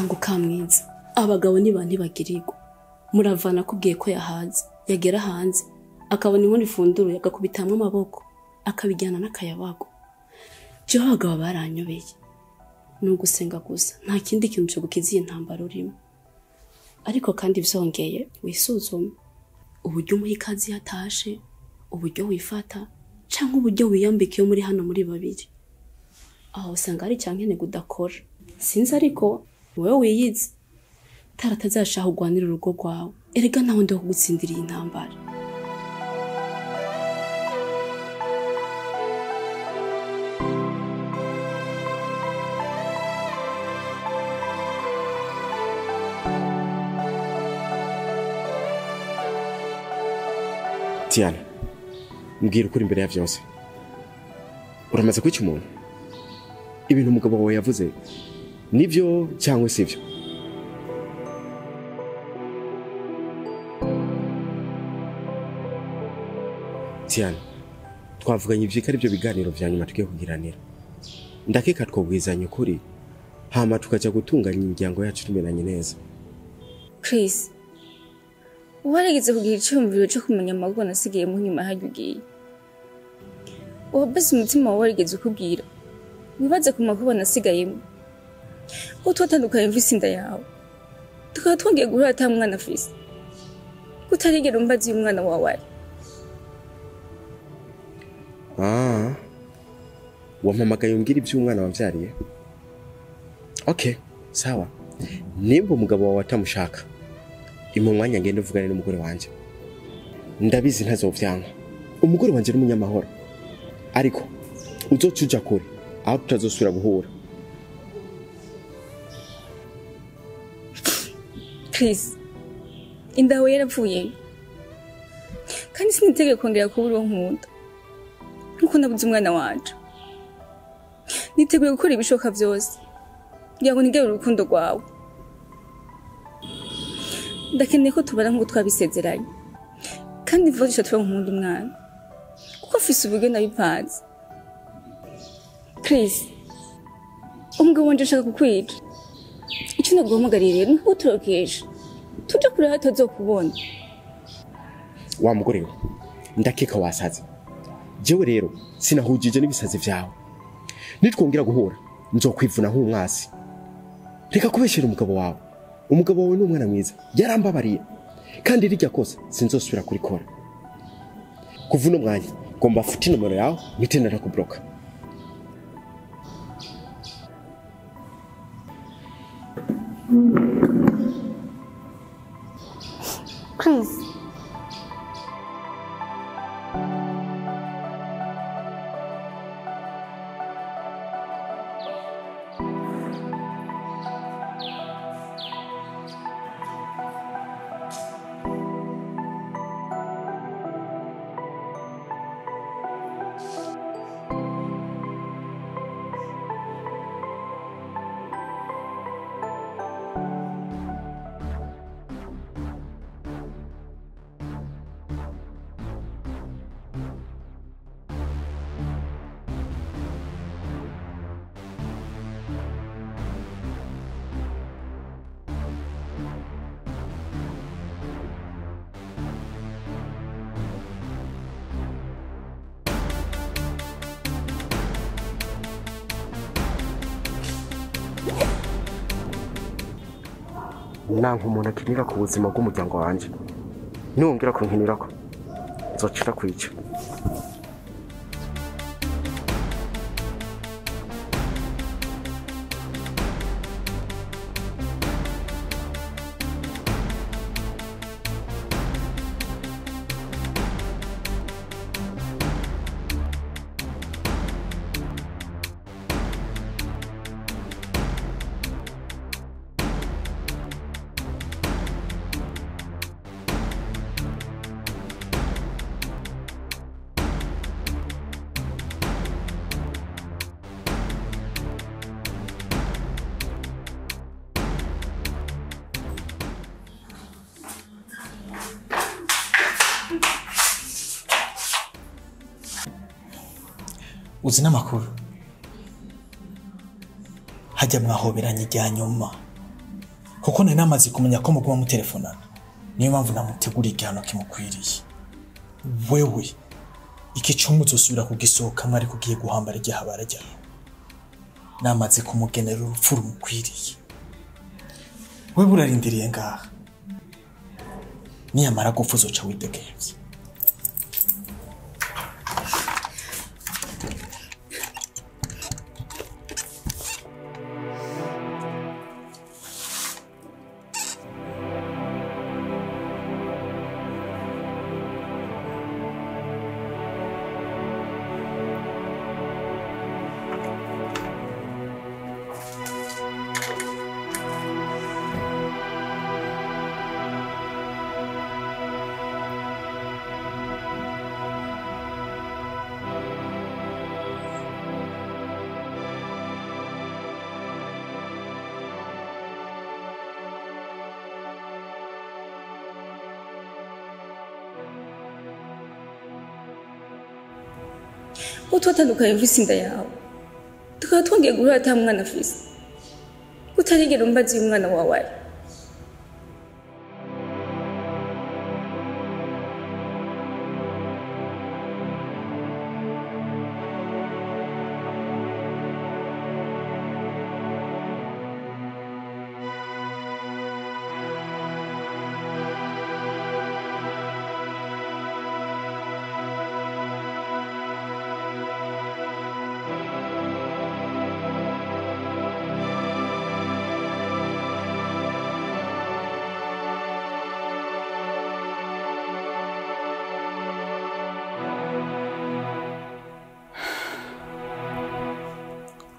Kanguka mwiza. Abagabo ni bantu bagirirwa. Muravana kubwiye ko yahaze, yagera hanze akabona inkono ifunduru yagakubitamwe amaboko akabijyana n'akayabago. Jewe abagabo baranyobeye. Nugusenga gusa nta kindi kintu cyo gukiza iyi ntambara urimo. Ariko kandi vyongeye wisuzume uburyo umuha ikazi yatashe, uburyo wifata canke uburyo wiyambika iyo muri hano muri babiri. Aho usanga ari cyankene gudakora. Sinzi ariko wewe wiyizi. Taratazashaho ugwanira urugo rwawe. Erega naho ndo kugutsindira iyi ntambara. Tiana, mbwira ukuri imbere ya vyose. Uramaze kwica umuntu? Ibintu umugabo wawe yavuze nivyo cyangwa sivyo? Tiana, twavuganye ivyika ari byo biganiro vya nyuma tugiye kugiranira. Ndakeka twobwizanye ukuri hama tukaja gutunganya imiryango yacu tumenanye neza. Chris, warigeze kugira icyumviro cyo kumenya amago nasigaye mu nyuma hajya ugiye. Wabese umutima wawe warigeze ukubwira wibaze ku makuba nasigayemo ko twatandukanye mvise inda yawe tukaba twongeye guhura ata mwana afise, kutarigera umbaza uyu mwana wawe ari. Ah, wampamagaye umbwira iby'umwana wamvyariye? Okay, sawa. Nimba umugabo wawe atamushaka, impa umwanya ngende uvugane n'umugore wanje. Ndabizi ntazovyanka. Umugore wanje ni umunyamahoro. Ariko uzoca uja kure aho tutazosubira guhura. Chris, inda yawe yarapfuye kandi siniteguye kongera kubura uwo nkunda nkuko nabuze umwana wanje. Niteguye gukora ibishoboka vyose kugira ngo nigere urukundo rwawe. Ndakeneye ko tubana nk'uko twabisezeranye kandi vuba duca tuba nkunda umwana kuko afise uburyo nabipanze. Chris, umugabo wanje ashaka kukwica. Icyo naguhamagariye rero ni ukuturokesha tuje kure aho atazokubona. Wa mugore we, ndakeka wasaze. Jewe rero sinahujije n'ibisazi vyawe. Nitwongera guhura nzokwivuna nk'umwasi. Reka kubeshera umugabo wawe. Umugabo wawe ni umwana mwiza, yarambabariye kandi rirya kosa sinzosubira kurikora. Kuva uno mwanya ngomba mfute inomero yawe mpite narakubloka. Chris, Nanka umuntu akinira ku buzima bw'umuryango wanje. Niwongera kunkinirako nzocira kwica. Uzi n'amakuru hajya mwahoberanye ijya nyuma Kuko nari namaze kumenya ko muguma mutelefonana. Niyo mpamvu namuteguriye igihano kimukwiriye. Wewe iki cyumba uzosubira kugisohokamwo ariko ugiye guhambara igihabara ryawe. Namaze kumugenera urupfu rumukwiriye. Wewe urarindiriye ngaha. Niyamara gupfa uzoca widegemvya. Utwatandukanye mvise inda yawe tukaba twongeye guhura ata mwana afise utarigera umbaza uyu mwana wawe ari.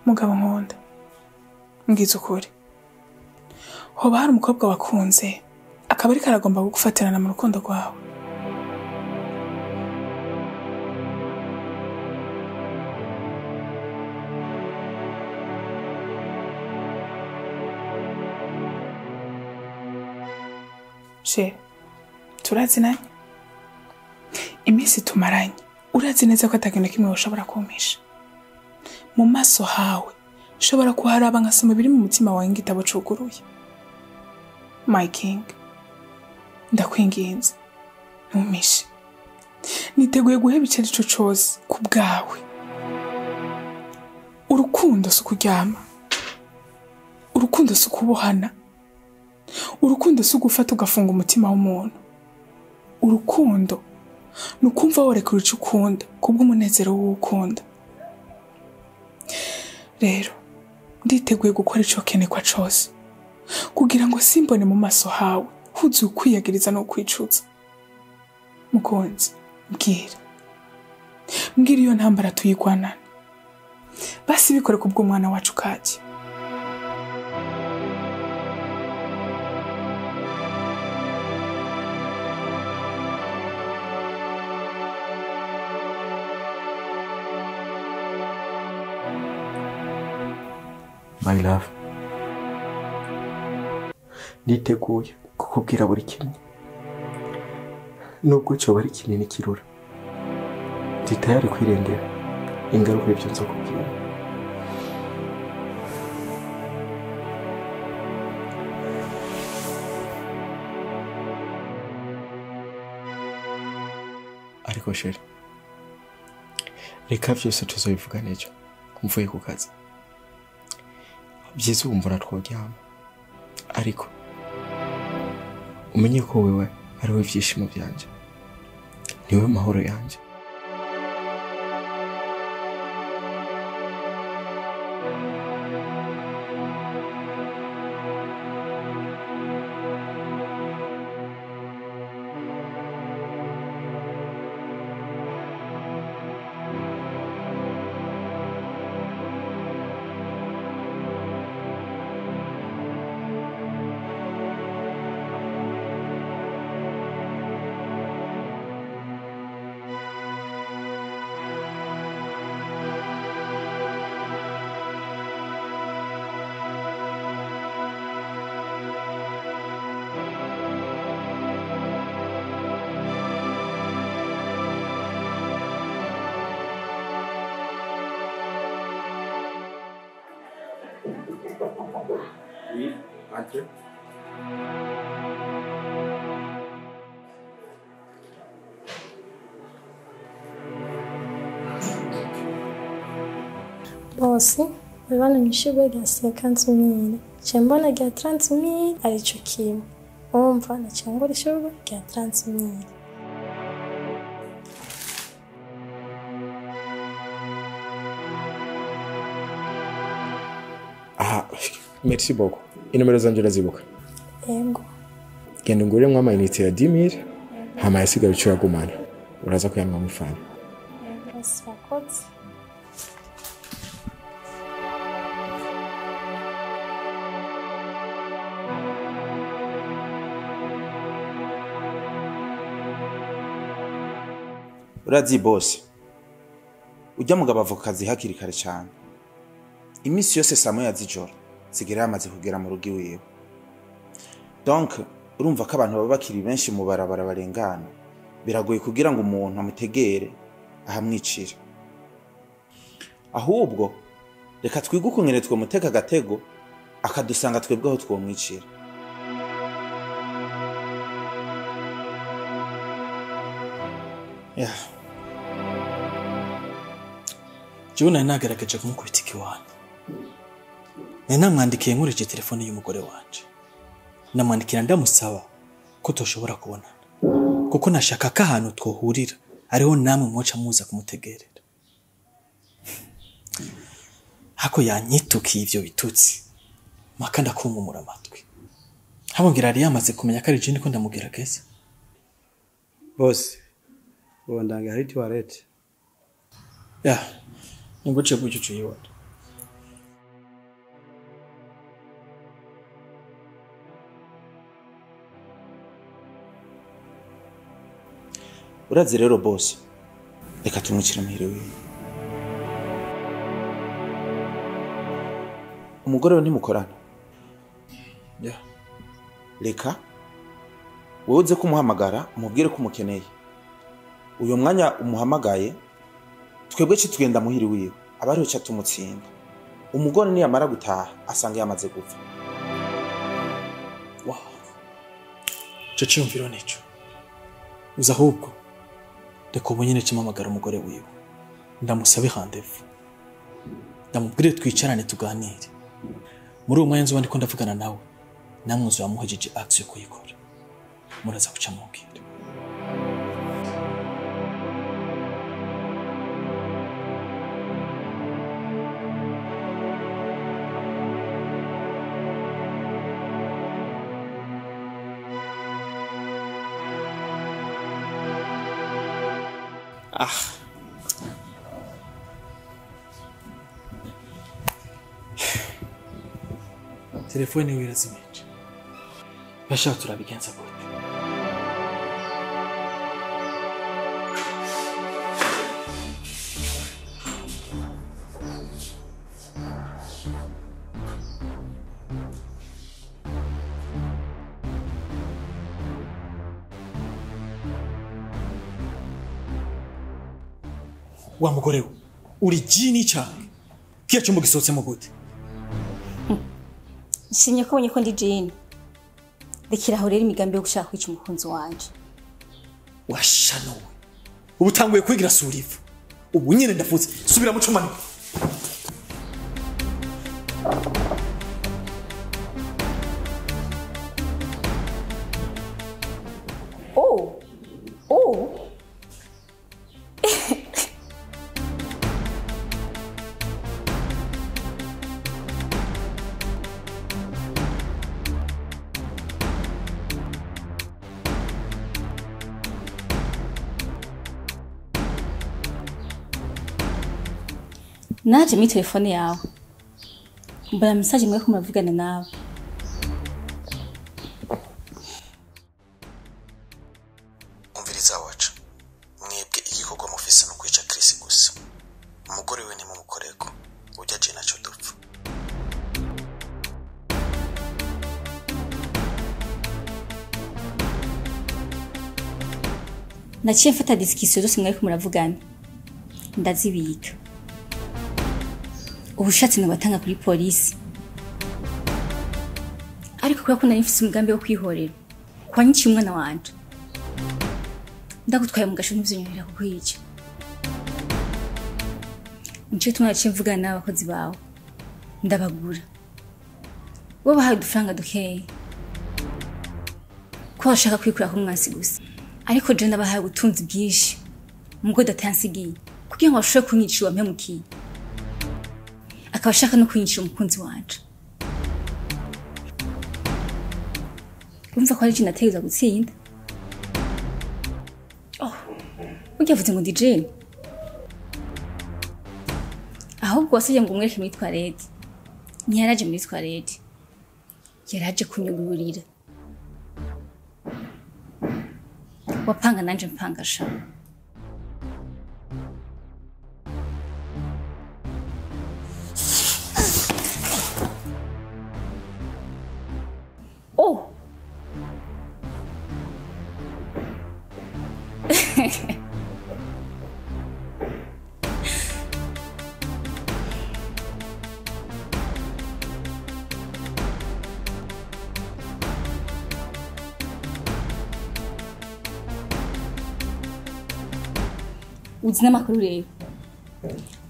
Mugabo nkunda mbwiza ukuri, hoba hari umukobwa wakunze akaba ariko aragomba kugufatirana mu rukundo rwawe? She turazinanye iminsi tumaranye, urazi neza ko atakintu kimwe ushobora kumpisha. Mu maso hawe nshobora kuharaba nkasoma ibiri mu mutima wawe nk'igitabo cuguruye. My king, ndakwinginze ntumpishe, niteguye guheba icyo ari cyo cyose ku bwawe. Urukundo si ukuryama, urukundo si ukubohana, urukundo si ugufata ugafunga umutima w'umuntu. Urukundo ni ukumva worekura icyo ukunda kubw'umunezero w'uwukunda. Rero nditeguye gukora ico kenekwa cose kugira ngo simbone mu maso hawe huzuye ukwiyagiriza no kwicuza. Mukunzi, mbwira iyo ntambara tuyigwanana, basi bikore kubw'umwana wacu Kaki. My love, niteguye kukubwira buri kimwe, nubwo cyoba ari kinini kirura. Ndi tayari kwirengera ingaruka y'ibyo nzakubwira. Ariko sheri, reka byose tuzobivuga n'ejo mvuye ku kazi. Byiza wumva tworyama, ariko umenye ko wewe ari we byishimo byanje, niwe mahoro yanje. Oui, entrez. Bose urabona mw'ishurwe rya 50,000 nca mbona rya 30,000 arico kimwe, umva naciye ngura ishurwe rya 30,000. Ah, merci beaucoup. Inomero zanje urazibuka? Yego. Genda unguremwo amayinite ya 10,000 hama ayasigaye uce uyagumana, uraza kuyanywamwo ifanta. Yego, basi urakoze. Urazi boss, ujya mugabo avuka akazi hakiri kare cyane. Iminsi yose saa moya z'ijoro zigera yamaze kugera mu rugo iwiwe. Donc urumva ko abantu baba bakiri benshi mu barabara barengana, biragoye kugira ngo umuntu amutegere ahamwicira. Ahubwo reka twige ukungene twomutega agatego akadusanga twebwe aho twomwicira. Yeah. Jewe nari nagerageje kumukubita ikiwani. Nari namwandikiye nkoresheje telefone y'umugore wanje. Namwandikira ndamusaba ko toshobora kubonana, kuko nashaka ko ahantu twohurira ariho namwe mwoca muza kumutegerera. Hako yanyitukiye ivyo bitutsi, maka ndakumumura amatwi. Habongira yari yamaze kumenya ko ari je ndiko ndamugerageza. Boss, ubandanga hari toilette. Ya, ningoce gutyo uyibona. Urazi rero boss, reka tumwicire muhira wiwe. Umugore we ntimukorana. Ya. Reka wowe uze kumuhamagara umubwire ko umukeneye. Uyo mwanya umuhamagaye twebwe ci tugenda muhira wiwe, aba ariho ca tumutsinda. Umugore niyamara gutaha asanga yamaze gupfa. Wow. Ico ciyumviro nico. Uza ahubwo reka ubu nyene cimamagara umugore wiwe, ndamusabe rendez-vous, ndamubwire twicarane tuganire. Muri uwo mwanya nzoba ndiko ndavugana nawe, namwe nzoba muhejeje action yo kuyikora, muraza guca mubwira. Ah. Telefone yiwe irazimije. Bashaka turabigenza gute? Wa mugore we, uri jini cyane. Kiya cyumba gisohotsemo gute? Nshimye ko ubonye ko ndi jini. Rekera aho rero imigambi yo gushaka kwica umukunzi wanje. Washanowe. Ubu utanguye kwigira sura ivu. Ubu nyine ndafutse. Subira mu cuma. Oh. Oh. Naje muri telefone yawe mbona message mwe ko muravugana nawe. Umviriza wacu, mwebwe igikorwa mufise no kwica Chris gusa. Umugore we ntimumukoreko, ujya je naco dupfa. Naciye mfata discussion zose mwe ko muravugana ndazibika. Ubushatsi nabatanga kuri polisi. Ariko kubera ko nari mfise umugambi wo kwihorera kwanyiciye umwana wanje, ndagutwaye mu gasho ntivyonyorohera kukwica. Nico gituma naciye mvugana n'abakozi bawe ndabagura, bo bahaye udufaranga dukeya ko bashaka kwikurako umwansi gusa, ariko je nabahaye ubutunzi bwinshi mubwo data yansigiye kugira ngo bashobore kunyicira uwampemukiye, akaba ashaka no kunyicira umukunzi wanje. Urumva ko ari je nategerezwa gutsinda. Oh, burya avuze ngo ndi Jane. Ahubwo wasabye ngo umwereke muri toilette. Ntiyaraje muri toilette, yaraje kunyugurira. Wapanga nanje mpanga sha. Oh! Uzi n'amakuru rero,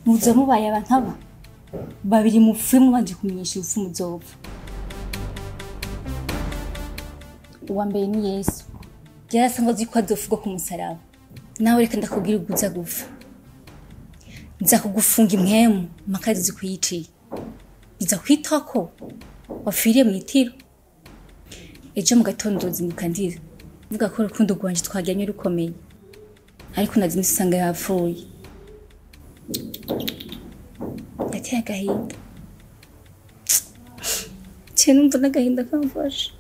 muza mubaye abantu aba babiri mupfuye mubanje kumenyesha urupfu muzopfa. Uwa mbere ni Yesu, yarasanga azi ko azofugwa ku musaraba. Nawe reka ndakubwira ubwo uza gupfa, nza kugufunga impwemu mpaka zikwiciye, biza kwitwa ko wapfiriye mw'itiro. Ejo mu gatondo nzinduka ndira mvuga ko urukundo rwanje twajyanye rukomeye, ariko nazindutse usanga yapfuye. Yateye agahinda, ciye numva n'agahinda kamfashe.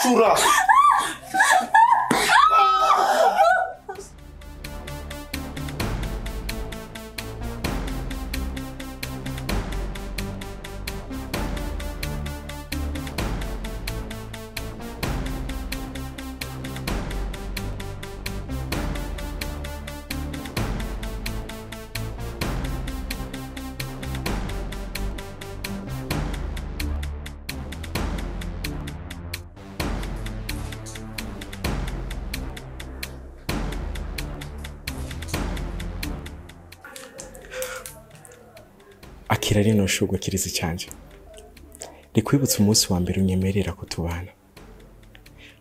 Chura! Akira rino shurwe kirisi canje, rikwibutsa umunsi wa mbere unyemerera ko tubana,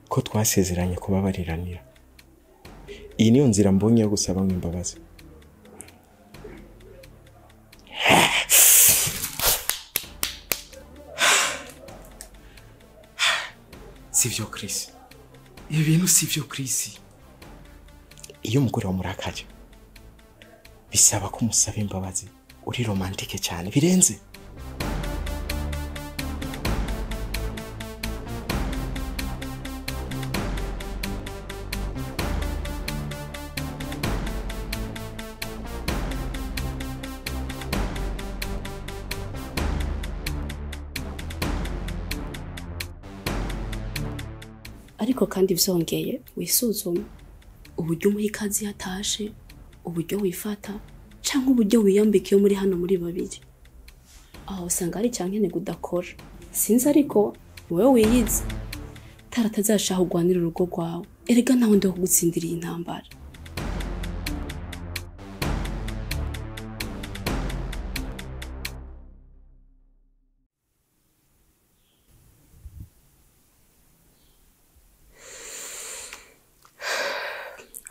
ko twasezeranye kubabariranira. Iyi niyo nzira mbonye yo gusaba imbabazi. Sivyo Chris, ibi bintu sivyo Chris. Iyo umugore wamurakaje bisaba ko umusaba imbabazi. Uri romantike cyane birenze. Ariko kandi vyongeye wisuzume uburyo umuha ikaze iyo atashe, uburyo wifata canke uburyo wiyambika iyo muri hano muri babiri. Aho usanga ari canke udakora. Sinzi ariko wowe wiyizi. Taratazashaho ugwanira urugo rwawe. Erega nawe ndo kugutsindira iyi ntambara.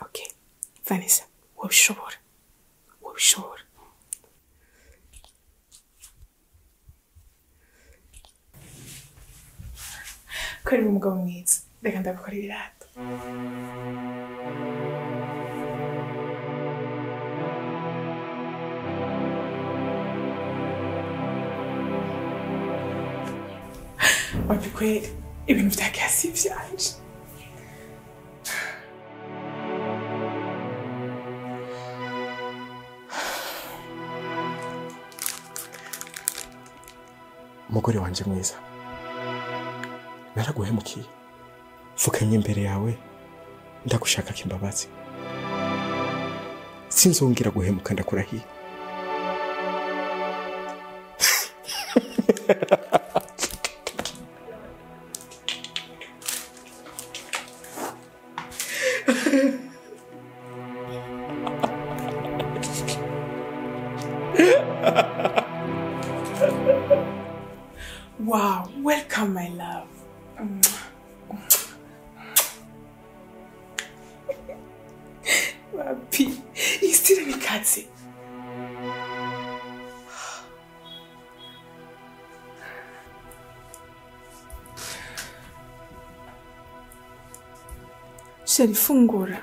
Okay. Vanessa, wabishobora. Wabishobora. Kari umugabo mwiza. Reka ndagukora ibirato. Wapi kweli ibintu vya kasi vyanje. Umugore wanje mwiza, naraguhemukiye, fukamye imbere yawe ndagushaka imbabazi. Sinzongera guhemuka, ndakurahiye. Wow, welcome my love. Wapi, istira nikatse. Sheri, fungura.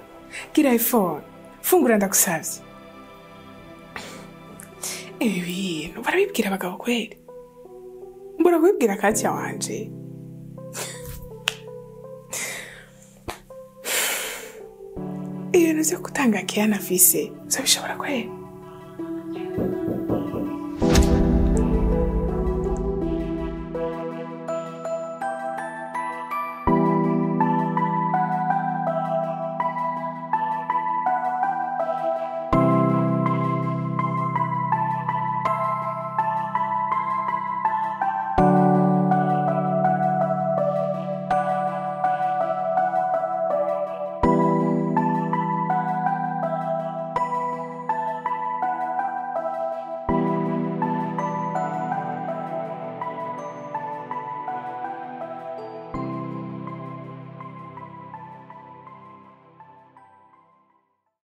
Gira iPhone. Fungura ndakusavye. Ibi bintu barabibwira abagabo kweli. Mbura kubibwira Katia wanje. Ibintu vyo gutanga Kiana afise uzobishobora kweli?